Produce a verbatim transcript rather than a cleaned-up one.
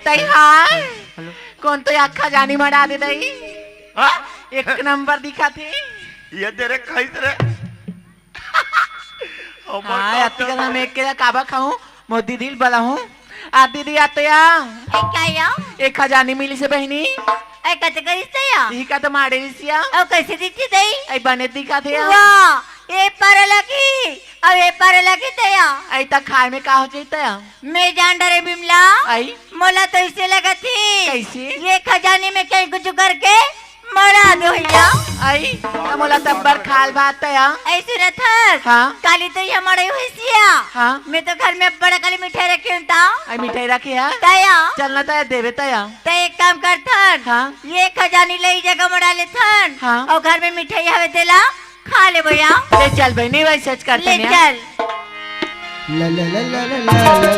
तई हाय। हेलो। कोन तो अक्खा जानी मड़ा दे दई। हाँ? एक नंबर दिखा थे। ये तेरे खाई तेरे। हमर हाँ, का आती का हम एक के काबा खाऊं, मोदी दिल बला हूँ। आ दीदी आते या। ए, का या? एक खजानी मिली से बहिनी। ए, कते करिस ते या? यही का तो मारे रिसिया। ओ, कैसे दिखती दई? ए, बने दिखा थे या। वाह, ए पर लगी, अब ए पर लगी ते या। ए, ता खाए में का हो जाता या? मैं जान डरे बिमला। आई? मोला तो इसे लगत थी। कैसे? ये खजानी में कहीं कुछ करके मड़ा दो भैया। आई, त मोला तब्बर खाल बात तया। ऐसे न थस। हाँ। काली तो ये मड़ई होइसिया। हाँ। मैं तो घर में बड़ा काली मिठाई रखी हूँ ता। आई मिठाई रखी है? तया। चलना तया देवे तया। त एक काम कर थन। हाँ। ये खजानी ले जगह मड़ा ले थन। हाँ। और घर में मिठाई हवे तेला खा ले भैया। ले चल बहिनी, वही सच करते ले हैं। चल। ला ला ला ला ला ला ला।